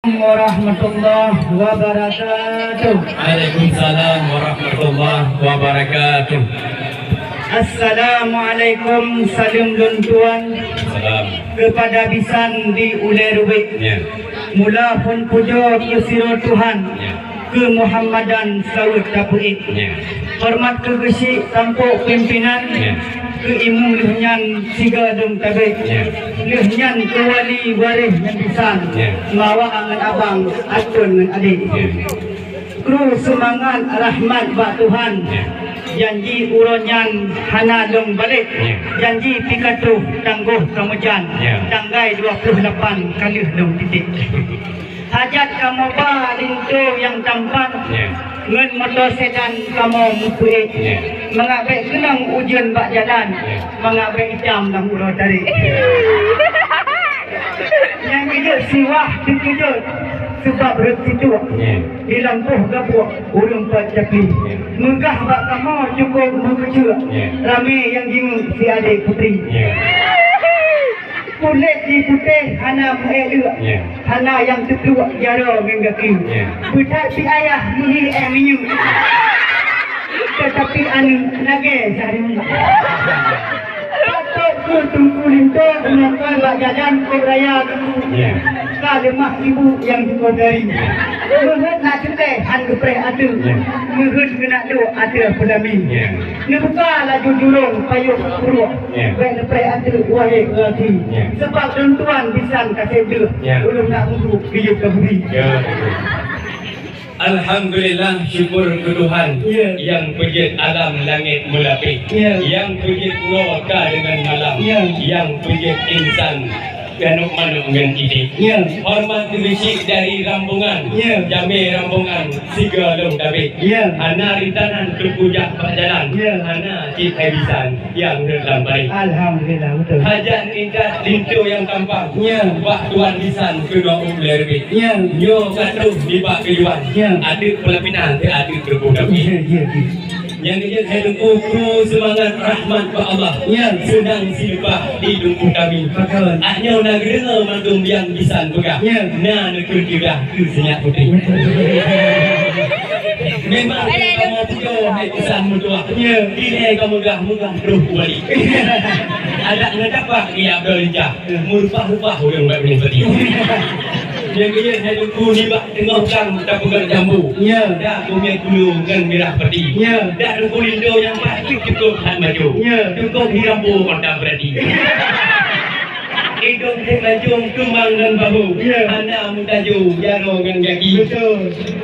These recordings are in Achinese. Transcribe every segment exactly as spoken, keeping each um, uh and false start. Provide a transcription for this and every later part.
Warahmatullahi wabarakatuh. Waalaikumsalam warahmatullahi wabarakatuh. Assalamualaikum, saleuem lôn tuan. Salam. Keupada bisan di ulée rubek. Ya. Mula phon pujoe keu sidroe Tuhan. Ya. Keu Muhammadan saweue tapeuék. Ya. Horeumat keu geuchik tampok pimpinan. Ya. Keu imum lheueh nyan sigoe dong tabek. Ya. Lheueh nyan keu wali waréh nyang bisan. Ya. Mawa ngon abang, atôn ngon adék. Ya. Kru seumangat rahmat bak Tuhan. Ya. Janji uroe nyan hana lôn balek. Ya. Janji pih ka troh tanggoh ka meujan. Ya. Tanggai dua ploh lapan ka lheueh lôn titek. Hajat kamoe ba linto nyang tampan. Ya. Ngon moto sedan kamoe meupeuék. Ya. Mangat bék keunong ujeuen bak jalan. Ya. Mangat bék itam lam uroe tarek. Ya. Nyang keujeuet siwah teukeujot, seubab rot situek. Ya. Di lampôh gabuek ureueng pat capi. Ya. Meugah bak kamoe cukôp meukeuceuk. Ya. Ramé nyang jingeuk si adék putri. Ya. Kulét jih putéh hana meuék leuk. Ya. Hana nyang teupluek jaroe ngon gaki. Ya. Beuthat si ayah meuhi éh minyeuk. Teutapi aneuk lagée sari. Patot keu Teungku Linto meunyoe kon bak jalan kok raya Teungku. Ya. Ka leumah ibu nyang jukon dari. Ya. Meuheuet na cukai han geupreh ateueh. Ya. Meuheuet keunak duek ateueh peudami. Ya. Neubuka laju jurông payong pruek. Ya. Bék neupreh ateueh wahé peurati. Ya. Seubab lôn tuan bisan ka seb deuh. Ya. Ulôn nak uduk di yub taburi. Ya, betul. Alhamdulillah, syukur keu Tuhan. Ya. Nyang peujeuet alam langét meulapéh. Ya. Nyang peujeuet uroe ka deungon malam. Ya. Nyang peujeuet insan keunoe manok ngon idéh. Ya. Horeumat keu geuchik dari rombongan. Ya. Jamé rombongan sigoe lôn tabek. Ya. Hana rintanan teupujak bak jalan. Ya. Hana cit hai bisan nyang rhot lam bareh. Alhamdulillah, beutôi. Hajat intat linto nyang gampang. Ya. Bak tuan bisan keunoe u ulée reubi. Ya. Nyoe ka troh nibak keujuan. Ya. Ateueh peulapinan teuh ateueh keureubôh Daud. Ya, ya, ya. Nyang keujeuet hai Teungku, kru seumangat rahmat bak Allah. Ya. Seunang sileupah di Teungku kami. Betul. Nyoe na geudeungoe mandum nyang bisan peugah. Ya. Na neukheun keudah keu sinyak putéh. Betul. Memang kamoe pujoe hai bisan meutuah. Ya. Ilée ka meugah-meugah troh u Bali. Adak ngon tapak iyak bloe lincah. Ya. Meureupah-reupah ureueng bak binéh pati. Nyang keujeuet hai Teungku nibak teungoh blang tapeugét jambu. Ya. Dan kumiet gulu ngon mirah pati. Ya. Dan Teungku Linto nyang pasti cukôp that maco. Ya. Cukôp hiram bu mata beurati. Idong teuh mancong teumang ngon bahu. Ya. Hana meutajo jaroe ngon gaki. Betul.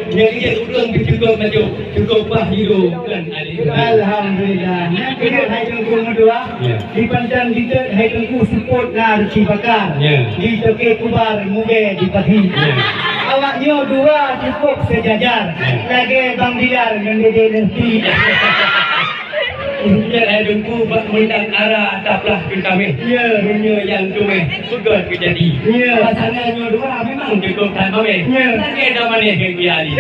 Nyang keujeuet ureueng pih cukôp maco. Cukôp bah hidup kan adik. Alhamdulillah. Nyang keujeuet hai Teungku meutuah. Ya. Di Panton Ditet hai Teungku seupôt na reuti baka. Ya. Di Toke Kubar mubée di pati. Ya. Awak nyoe dua cukôp seujajar. Ya. Lagée Bang Bilal ngon Dede Lutfi. Nyan hai Teungku bak meudang ara taplah keu tameh. Ya. Meunyoe nyang teumeh peugét keujadi. Ya. Pasangan nyoe dua memang cukôp that mameh. Ya. Lagée da maneh ngon Kuya Ali.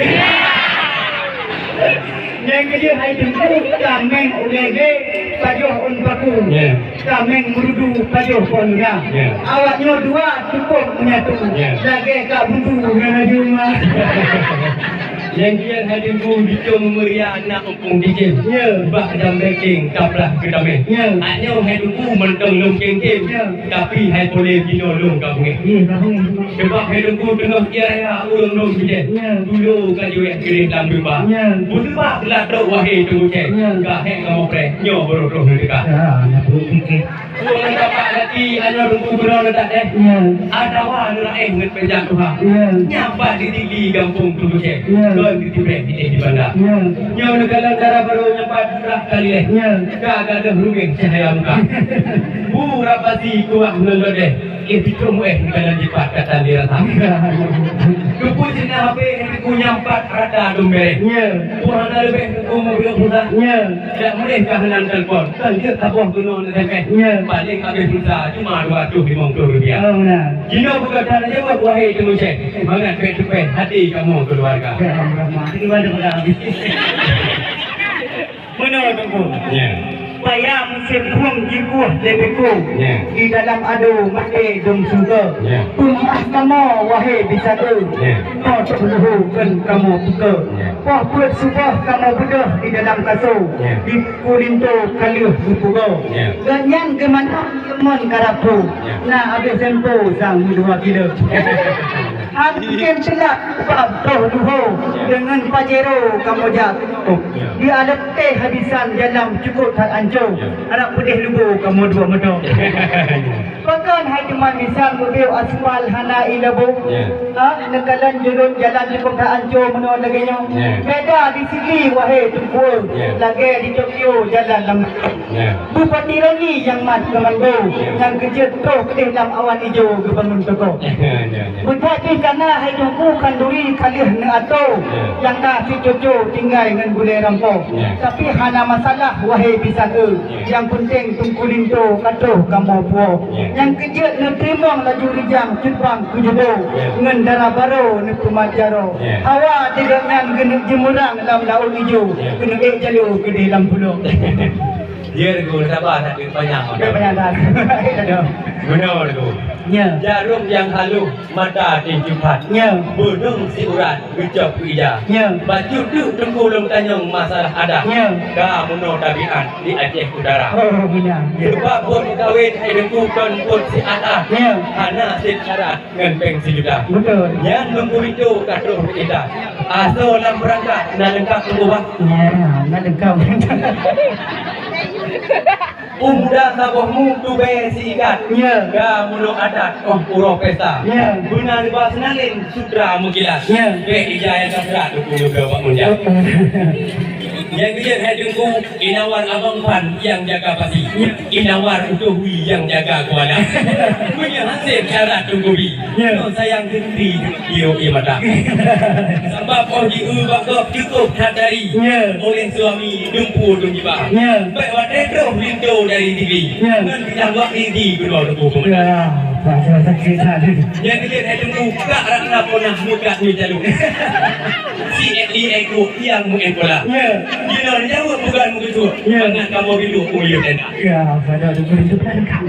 Nyang keujeuet hai Teungku, kaméng ulée gé pajoh ôn paku. Ya. Kaméng meurudu pajoh pon luna. Ya. Awak nyoe dua cukôp meunyato. Ya. Lagée kak buntu ngon aju ma. Nyang keujeuet hai Teungku, dicong meuria na umpung dijéh. Ya. Bak dam beking taplah keu tameh. Ya. Nyoe hai Teungku mantong lôn kéng-kéng. Ya. Tapi hai polé jinoe lôn ka beungéh. Iya, ka beungéh. Sebab hai Teungku teungoh ie raya ureueng lôn bijéh. Ya. Tulo ka jiwéh keudeh lam dumba. Ya. Beuseubab lam trok wahé Teungku Céh. Ya. Ka hék kamoe preh, nyoe baroe troh neuteuka. Ya, na peuruek pike. Ureueng ngon tapak gaki, aneuk Teungku Gubernur neutak deh. Ya. Atawa neuraéh ngon peujan tuha. Ya. Nyang pat di Dili gampông Teungku Céh. Ya. Kon di Tibreh di, di Banda. Ya. Nyoe neukalon dara barô nyang pat rah ka lileh. Ya. Ka gadôh ruméh cahya muka. Bu rapati kuah ngon lodeh. Éh, pitrôh muéh meukanan jipat katan di rata. Keupeue cit na hapé nyang Teungku nyang pat rata dum béreh. Ya. Peue hana leubeh Teungku meubeuet pulsa. Ya. Jak meuleh ka hana telepon. Kan jeuet saboh gunong na tempeh. Ya. Paléng habéh pulsa cuma dua ratus lima puluh rupiah. Oh, benar. Jinoe bukan cara jawab, wahé Teungku Céh. Mangat bèk teupèh hati kamoe keuluwarga. Ya, rahmat. Gimana, Bang? Meunoe, Teungku. Ya. Paya musém khueng jikueh lé biko. Ya. Di dalam ado maté dum sungke. Ya. Peumeu'ah kamoe, wahé bisan eu. Ya. Nyoe teupeulehu kheun kamoe puke. Ya. Poh peuet suboh kamoe beudôh di dalam kaso. Ya. Di kulinto ka lheueh geupugoe. Ya. Gobnyan geumanö mon karab phu. Ya. Na abéh tempo sang meudua kilo. Angén teulat bab troh luho, deungon Pajero kamoe jak. Di aleuté habisan jalan cukôp that ancô, harab peudeh lubo kamoe dua moto. Pakon hai teuma misal mubieu aspal hana ilabo? Ha, neukalon julun jalan cukôp that ancô meunoe lagée nyoe. Beda di sigi wahé teungku, lagée di Tokyo jalan lam. Ya. Bupati Roni nyang mat keumando, ya, nyang keujeuet troh keudeh lam awan ijo geubangun toko. Ya, ya, ya. Beujak jih kana hai Teungku khanduri ka lheueh neuato, ya, nyang na sicuco tinggai ngon gulée rampo. Ya. Tapi hana masalah, wahé bisan eu, ya, nyang peunteng Teungku Linto ka troh kamoe puwoe. Ya. Nyang keujeuet neuteurimong laju rijang cut bang keu jubo, ya, ngon dara baro neupeumat jaroe. Ya. Hawa di gobnyan geuneuk jimeurang lam laôt ijo, ya, geuneuk ék jaloe keudeh lam pulo. Ya, Teungku, sabar, sakét panyang. Sakét panyang, dah. Beuna, Teungku. Ya. Jaroe nyang halôh, mata tinju pat. Ya. Beunong siurat, geucok keu ija. Ya. Bacut teuk Teungku lôn tanyong masalah adat. Ya. Ka meunoe tabiat di Aceh Utara. Oh, beuna. Ya. Sebab buet meukawen hai Teungku kon buet siadat. Ya. Hana cit syarat. Ngon péng sijuta. Beutôi. Nyan Teungku Linto ka troh teuintat. Asoe lam beurangkat na leungkap Teungku, bah? Ya, na leungkap. Peumuda saboh mu tubée siikat. Ya. Ka meunoe adat óh uroe pesta. Ya. Beuna riba seunalin sutra meukilat. Ya. Bèk ija nyang ka seurat Teungku nyoe bak meunjak. Oh. Nyang keujeuet hai Teungku, inawar abang Pan nyang jaga pasi. Ya. Inawar utoh wie nyang jaga kuala. Meunyoe hasé syarat Teungku Bi, ya, nyoe sayang geutri di rot ié mata. Sabab óh jieu bak gob cukôp that dari, ya, oleh suami dumpu dum jiba. Ya. Bèk watèe troh linto dari Sigli, ya, ngon bidang wak tinggi keudua Teungku Peumada. Ya, bahasa sakit hati. Nyang keujeuet hai Teungku, kak Ratna Ponah meukat nyoe jalu. Si Edi Eko nyang meu'en bola. Ya. Jinoe jaweueb bukan meukeusut. Ya. Mangat kamoe rindu peunguyueb tenda. Ya, pada Teungku rindu pernah dekat.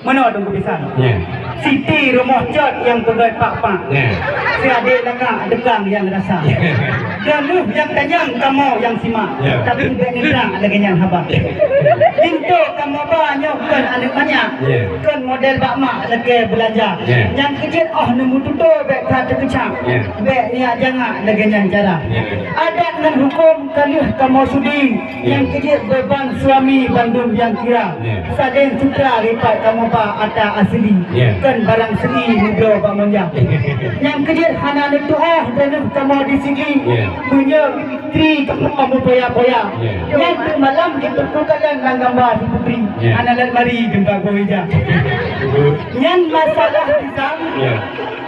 Meunoe Teungku bisan. Ya. Siti rumoh cot nyang peugöt pak-pak. Ya. Si adék lakak deukang nyang rasa. Ya. Ganuh nyang tanyong kamoe nyang simak. Ya. Tapi bèk neutrang lagèe nyan haba. Linto kamoe ba nyoe kon aneuk manyak. Ya. Kon model bak mak lagèe beulanja. Ya. Nyang keujeuet óh neumeututoe bèk that teukeucak. Ya. Bèk niat jangak lagèe nyan cara. Ya. Adat ngon hukôm ka lheueh kamoe sudi. Ya. Nyang keujeuet beuban suami bandum nyang kira. Ya. Saleng sutra ripat kamoe ba ata asli. Ya. Kon barang sri meubloe bak monjang. Ya. Nyang keujeuet hana neutu'oh droeneuh kamoe di Sigli. Ya. Meunyoe istri kamoe meupoya-poya. Ya. Nyan teuk malam jiteuku kalon lam gamba si putri. Ya. Hana lôn mari jumpa goe ija. Betul. Nyan masalah pisang. Ya.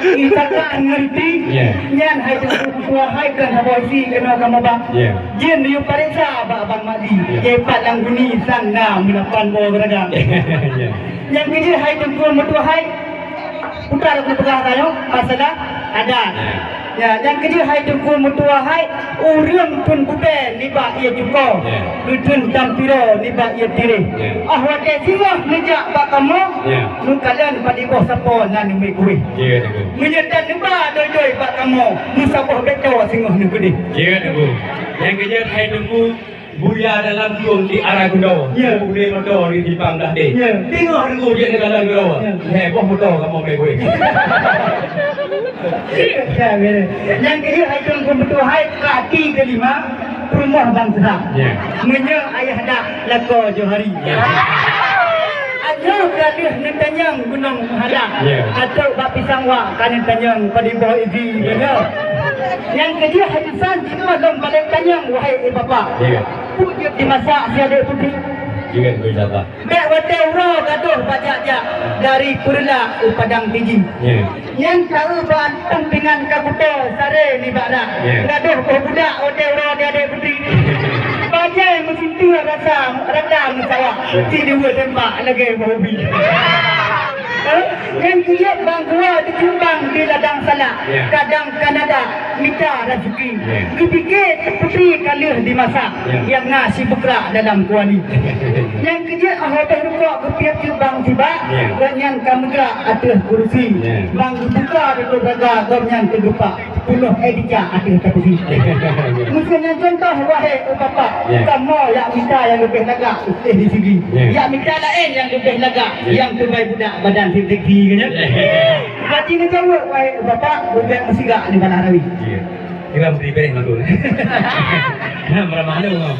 Isaka ngerti. Ya. Nyan hai Teungku Ketua hai kon haba isi keunoe kamoe ba. Ya. Jeuet neuyue pareksa bak Abang Mahdi. Ya. Nyang pat lam guni sang na meulapan boh geuraga. Ya. Nyang keujeuet hai Teungku Meutuah hai. Putar keuneuk peugah tanyoe masalah adat. Ya. Ya, nyang keujeuet hai Teungku Meutuah hai, ureueng thon bubé nibak ié cuko, ya, geuthon tampiro nibak ié tiréh. Ya. Óh watèe singoh neujak bak kamoe, ya, neukalon padum boh sapo na neumé kuéh. Ya, Teungku. Meunyoe tan neuba doi-doi bak kamoe, meusaboh bèk toh singoh neukeudeh. Ya, Teungku. Nyang keujeuet hai Teungku, Buya dalam tueng di arah gunong. Ya. Bubé moto di simpang Blahdeh. Ya. Teungoh Teungku jeuet neukalon keudroe. Ya. Heboh moto kamoe meuguéh. Ya, betul. Nyang keujeuet hai Teungku Meutuah hai kaki kelima, peurumoh bansa. Ya. Meunyoe ayah dak lakoe Johari. Ya. Nyoe ka lheueh neutanyong gunong meuhadang. Ya. Ateueh bak pisang wak ka neutanyong padum boh ibi. Ya. Nyoe. Nyang keujeuet hai bisan jinoe lôn balek tanyong, wahai ié bapak. Ya. Peue jeuet jimasak si adék putri? Ingat beusabah. Bèk watèe uroe gadôh bajak jak dari Peureulak u Padang Tiji. Ya. Nyan ka eu bak antong pingan ka kuto saré nibak rak. Ya. Gadôh boh budak watèe uroe di adék putri. Bajèe meusinteue rasa rata meusawa. Ya. Sideue tembak lagèe boh ubi. Eh, nyang keujeuet bang gua teucumbang Di ladang salak, ya, kadang Kanada, mita raseuki. Ya. Geupike putri ka lheueh dimasak, ya, nyang na sibeukrak dalam kuali. Nyang keujeuet, 'oh watèe rukok geupiep cubang sibak, ya, gobnyan ka meugrak ateueh kurusi. Ya. Bang geubuka tutup raga, gobnyan teugeupak, peunoh èk dicak ateueh tapeusi. Meuseue nyan cuntoh, wahé bapak, ya, kamoe jak mita nyang leubeh lagak, eh, di sigi. Ya. Jak mita laén nyang leubeh lagak, ya, nyang teubai budak badan seksi, kan, ya? Ya. Berarti neujaweueb, wahé bapak, bubek meusigak nibak rawi. Iya. Kira menteri beres maklum. Nah, meramah lu, ngau.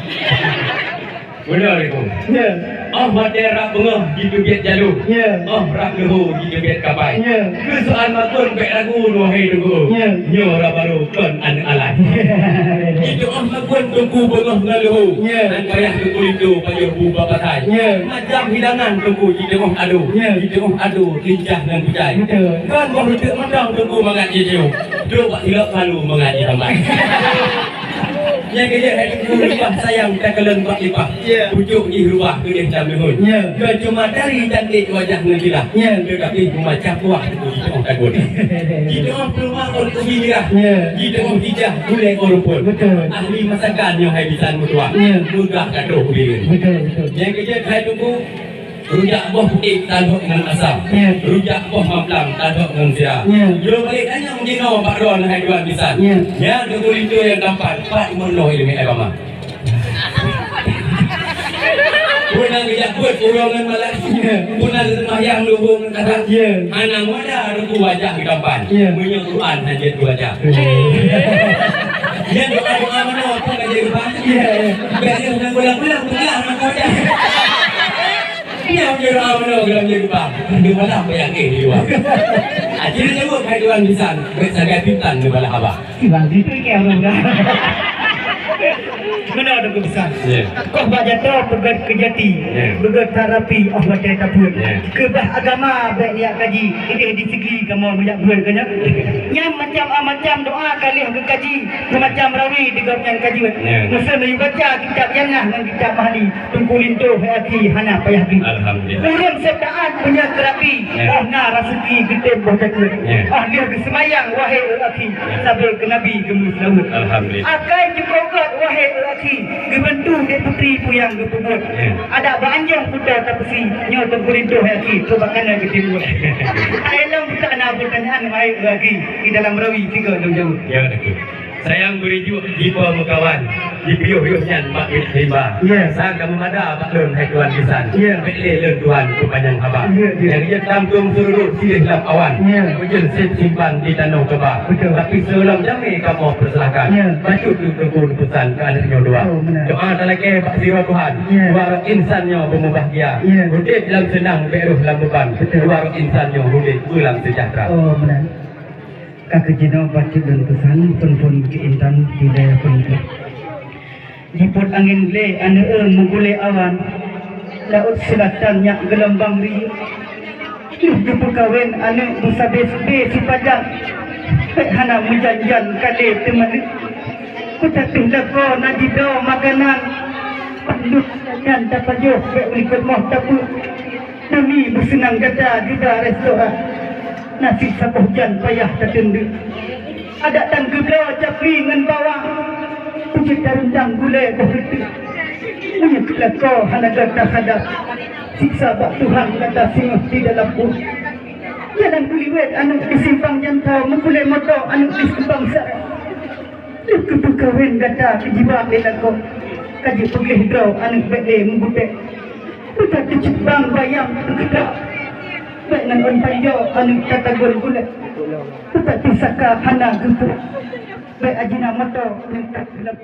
Benar itu. Ya. Oh, watèe rab beungoh jiteubiet jalô. Ya. Oh, rab leuhô jiteubiet kapai. Ya. Keu soal makon bèk ragu, wahé teungku. Ya. Nyoe rab barô kon aneuk alai. Jiteu'oh makon teungku beungoh ngon leuhô. Ya. Nyan payah teungku linto pajoh bu bak pasai. Ya. Macam hidangan teungku jiteu'oh ado. Ya. Jiteu'oh ado lincah ngon peucai. Betul. Kon boh reuteuek mantong teungku mangat jijeuem. Duek bak tilok kalu mangat jitambai. Nyang keujeuet hai teungku, lipah sayang takalon bak lipah. Ya. Pucôk jih rubah keudeh lam leuhon. Ya. Kon cuma dari cantik wajah ngon jilah. Ya. Teutapi meumacam buah teungku jiteu'oh tagun. Jiteu'oh peurumoh ureueng kubi mirah. Ya. Jiteu'oh jijah gulèe ureueng phôn. Betul. Ahli masakan nyoe hai bisan meutuah. Ya. Meugah ka troh ubit. Betul, betul. Nyang keujeuet hai teungku, rujak boh putéh tadok ngon asam. Ya. Rujak boh mamplam tadok ngon sira. Ya. Yo balek tanyong jinoe bak droe hai tuan bisan. Ya. Nyan teungku linto nyang tampan, pat meunoe ileumèe agama. Peue na geujak beuet uroe ngon malam. Ya. Peue na geuseumayang leuhô ngon kadang. Ya. Hana mudah ruku wajah geutampan. Ya. Meunyoe Quran hana jeuet geubaca. Ya. Nyan doa-doa manoe pun ka jeuet geubaca. Ya, ya. Bèk lheueh ngon gulang-gulang peugah ngon wajah. Nyan doa manoe geulam jeuet geubaca. Di malam bayang eh di luwa. Ah, jadi jaweueb hai tuan bisan, bèk sagai pintan geubalah haba. Bang, situ ikei ureueng dah. Meunoe teungku bisan. Ya. Koh bak jato peugöt keu jati. Ya. Beugöt that rapi 'oh watèe tapeuet. Ya. Keubah agama bèk niat kaji. Idéh di sigi kamoe meujak beuet, kan nyan? Nyan macam-macam doa ka lheueh geukaji. Meumacam rawi di gobnyan ka jeuet. Ya. Meuseu neuyue baca kitab Yanah ngon kitab Mahli. Teungku linto hai akhi hana payah bri. Alhamdulillah. Ureueng sép taát meunyoe keurapi, ya, 'oh na raseuki geutem boh cakeuet. Ya. 'Oh lheueh geuseumayang wahé akhi, ya, sabe keu Nabi geumeuseulaweuet. Alhamdulillah. Akai cukôp gèt wahé akhi, geubantu dek putri peue nyang geupeubuet. Ya. Adak bak anjong puta tapeusi, nyoe teungku linto hai akhi, coba kana geutem buet. Hai lôn buka na peutanyaan wahé akhi, di dalam rawi tiga lôn jaweueb. Ya, betul. Sayang beurijok jipo meukawan, jipiôh-yoh nyan bak binéh rimba. Ya. Sang ka meumada bak lôn hai tuan bisan. Ya. Bèk lé lôn tuan peupanyang haba. Ya, ya. Nyang jeuet tam keumeuseuruduek sideh lam awan. Ya. Ujeuen sép simpan di tanoh keuba. Betul. Tapi seulom jamé kamoe peusilakan. Ya. Bacut keu teungku peusan keu aneuk nyoe dua. Oh, benar. Doa talakèe bak sidroe Tuhan. Ya. Dua droe insan nyoe beumubahgia. Ya. Udép lam seunang bèk rôh lam beuban. Betul. Dua droe insan nyoe udép beulam seujahteura. Oh, benar. Ka keuh jinoe bacut lôn peusan, phôn-phôn keu intan di dayah phôn. Jipôt angén glé aneuk eu meugulée awan, laôt seulatan nyak geulombang riyeuk. Lheueh geupeukawen aneuk beusabé-sabé sipajan, bèk hana meujan-jan ka lé teumaleuek. Peutapéh lakoe na jidroe makanan, nyan tapajoh bèk u likot moh tapeuet. Demi beuseunang gata geuba restoran, naseb saboh jan payah tateuntèe. Adak tan geubloe capli ngon bawang, peue jeuet tareuntang gulée boh reuteuek. Meunyoe keu lakoe hana gata hadab, siksa bak Tuhan gata singoh di dalam buet. Jalan Kuliwet aneuk di Simpang Jantau, meukulée moto aneuk di Simpang Saran. Lheueh geupeukawen gata keu jiba lé lakoe, ka jeuet peugleh droe aneuk bèk lé meubutek. Peue tateucebang bayang keu gata, bèk ngon ôn panjoe aneuk tatagon gulèe. Peue tateusaka hana geupeu, bèk Ajinomoto aneuk tapeulab.